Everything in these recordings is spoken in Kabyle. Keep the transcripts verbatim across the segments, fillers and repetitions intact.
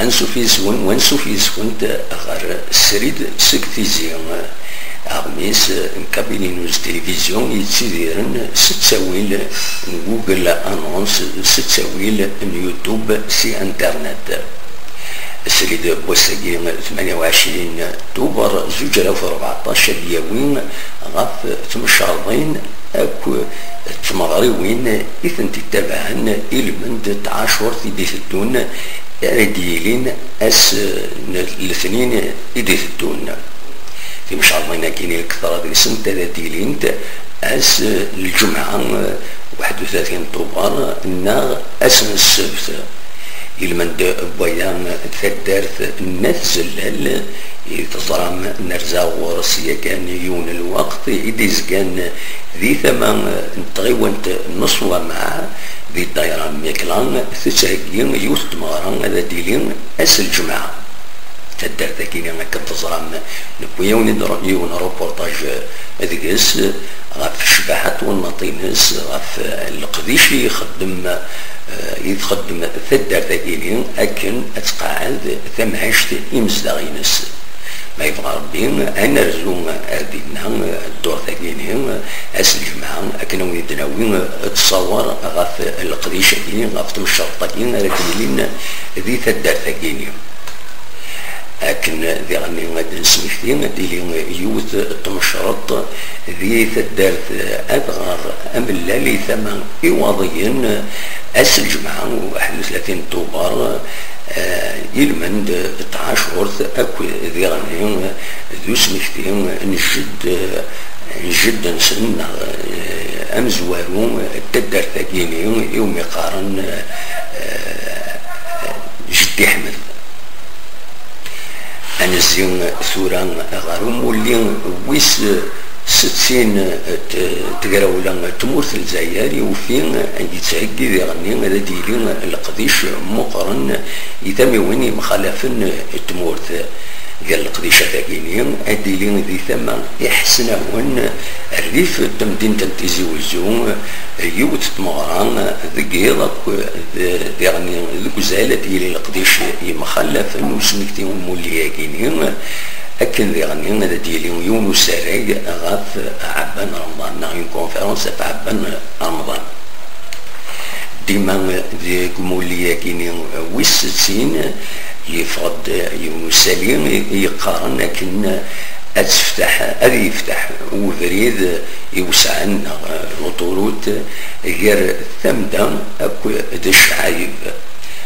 Ansuf yis-wen, wansuf yis-went ɣer srid seg Tizi. Aɣmis n Kabili News Télévision yettidiren s ttawil n Google Annonce, s ttawil n YouTube, si Internet. Srid n wass-agi, tmanya u ɛecrin Tubeṛ zuǧ alaf u rbeɛṭac, ad d-yawi ɣef tmecreḍin akk d tmeɣriwin i tent-ittabaɛen i lmend n tɛacurt i d-iteddun, ara d-yilin ass n letnin i d-iteddun. Timecreḍin-agi, lketṛa deg-sent ara d-ilint ass n lǧemɛa, waḥed u tlatin Tubeṛ, neɣ ass n ssebt. Ilmend n waya, taddart n At Zellal i teẓram nerza ɣur-s yakan yiwen n lweqt, i d-izgan di tama n tɣiwant n Ṣwamaɛ, di ddayra n Mikla, tettheggi yiwet n tmeɣra ara d-tili ass n lǧemɛa. Taddart-agi, akken teẓram, newwi-yawen-id ru-, yiwen n reportage deg-s ɣef ccbaḥa n twennaḍt-ines, ɣef leqdic i ixeddem, eh, i txeddem taddart-agi, akken ad tqeɛɛed tamɛict imezdaɣ-ines. Ma yebɣa Rebbi, ad nerzu ar dinna, ddurt-agi, ass n lǧemɛa, akken ad wen-id-nawi ttṣawer ɣef leqdic-agi, ɣef tmecreḍt-agi ara d-yilin di taddart-agi. Akken diɣen ad d-nesmekti, ad d-tili yiwet n tmecreḍt di taddart Adɣar Amellal, i tama Iwaḍiyen, ass n lǧemɛa, waḥed u tlatin Tubeṛ, eh, ilmend n tɛacurt, akk diɣen d usmekti n jedd, n jedd-nsen, neɣ, eh, amezwaru n taddart-agi, iwumi qqaren, eh, Jeddi Ḥmed. Ad nezzi tura ɣer umulli wis settin n t-, tegrawla n tmurt n Lezzayer, i ufi yettheggi diɣenni ad d-yili leqdic meqqren i tamiwin yemxalafen n tmurt. Gar leqdicat-agi, ad d-tili di tama iḥesnawen rrif n temdint n Tizi Wezzu, yiwet n tmeɣra deg yiḍ akk d-, diɣen deg uzal ad d-yili leqdic yemxalafen n usmekti n umulli-agi-ni, akken diɣen ad d-yili yiwen usarag ɣef Ɛebban Remḍan, neɣ une conférence ɣef Ɛebban Remḍan. Dima deg umulli-agi-ni wis settin, yeffeɣ-d yiwen usali i yeqqaren akken ad tefteḥ, ad yefteḥ ubrid iwesɛen, neɣ l'autoroute, gar Tamda akk d Ccɛayeb.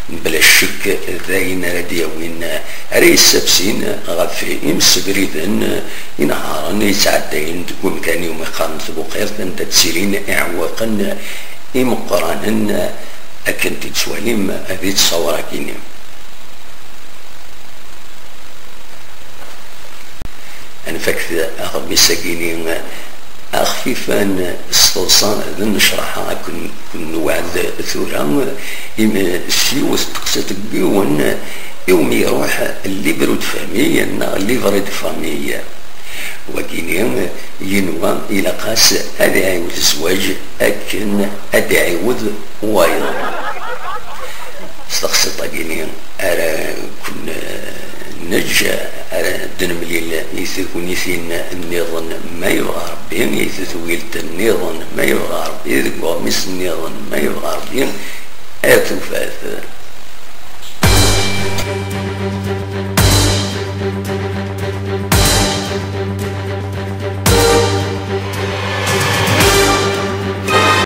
Mebla ccek, d ayen ara d-yawin, ara yessabsin ɣef imsebriden inehharen yettɛeddayen deg umkan iwumi qqaren Tbuqirt, anda ttilin iɛewwiqen imeqqranen, akken t-id-tettwalim di ttṣawra-agi-ni. Ad nfak aɣmis-agi-ni axfifan s teḍsa d nnecraḥa, akken ken-, newɛed tura, imi s yiwet teqsiṭ n yiwen iwumi iruḥ livre de famille neɣ livret de famille. Wagini yenwa ilaq-as ad iɛiwed zzwaǧ akken ad iɛiwed wayeḍ. S teqsiṭ-agini ara ken-neǧǧ, ara d-nemlil i tegnitin nniḍen ma yebɣa Rebbi, i tedwilt nniḍen ma yebɣa Rebbi, deg uɣmis nniḍen ma yebɣa Rebbi, ar tufat.